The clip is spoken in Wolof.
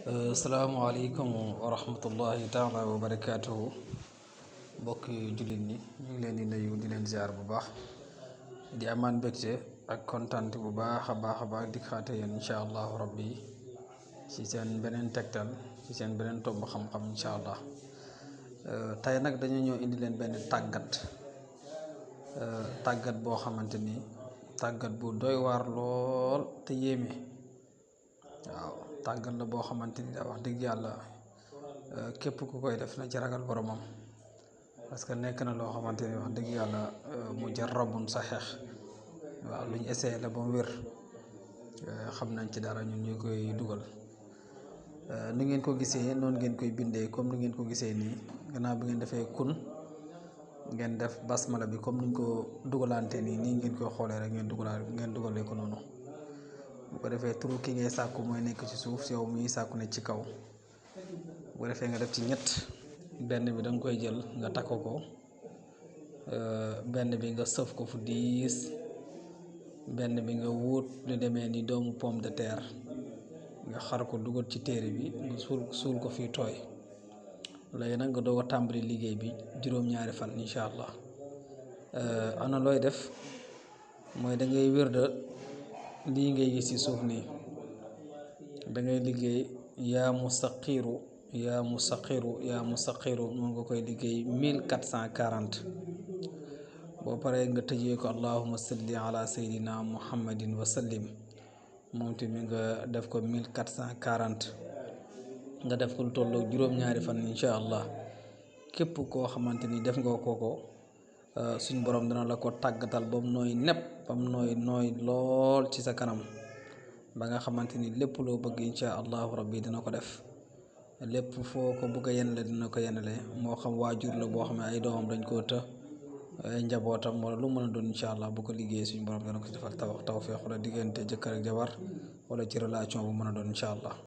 Assalamualaikum warahmatullahi taala wabarakatuh. Mbokki jullit ñi ñu ngi leen di nuyu di leen ziar bu baax di amaan mbégte ak kontaan bu baax a baax di xaate yéen incha allahu rabbi ci seen beneen tegtal ci seen beneen tomb xam-xam incha allah. Tey nag dañu ñëw indi leen benn tàggat boo xamante ni tàggat bu doy waar lool te yéeme. waaw tàggat la boo xamante ni wax dëgg yàlla képp ku koy def na ci ragal boromam, parce que nekk na loo xamante ni wax dëgg yàlla mu jar rabun sa xeex. waaw lu ñu essayé la ba mu wér, xam nañ ci dara ñun ñu koy dugal. ni ngeen ko gisee noonu ngeen koy bindee comme ni ngeen ko gisee nii, gannaaw bi ngeen defee kun ngeen def basmala bi comme niñ ko dugalante nii ngeen koy xoolee rek ngeen dugalee ko noonu. bu ko defee turu ki ngay sàkku mooy nekk ci suuf, yow miy sàkku ne ci kaw. bu ko defee nga def ci ñett, benn bi danga koy jël nga takk ko, benn bi nga sëf ko fu diis, benn bi nga wut lu demee ni doomu pomme de terre nga xar ko dugal ci téere bi nga suul ko fii tooy. léegi nag nga doog a tàmbali liggéey bi juróom-ñaari fan incha allah. ana looy def mooy da ngay wérda lii ngay gis ci suuf nii, da ngay liggéey yaa mustaqiru yaa mustaqiru yaa mustaqiru moom nga koy liggéey 1440. boo paree nga tëjee ko allahumma salli ala sayyidina muhammadin wa sallim, moom tamit nga def ko 1440. nga def ko lu tolloog juróom-ñaari fan incha allah. képp koo xamante ni def nga ko suñ borom dana la ko tàggatal ba mu nooy nepp, ba mu nooy lool ci sa kanam, ba nga xamante ni lépp loo bëgg incha allahu rabbi dina ko def. lépp foo ko bëgg a yenale dina ko yenale, moo xam waajur la boo xam ne ay doomam dañ koo të, ay njabootam wala lu mën a doon incha allah bu ko liggéeyee suñ borom dana ko ci defal tawfeex wala diggante jëkkër ak jabar wala ci relation bu mën a doon incha allah.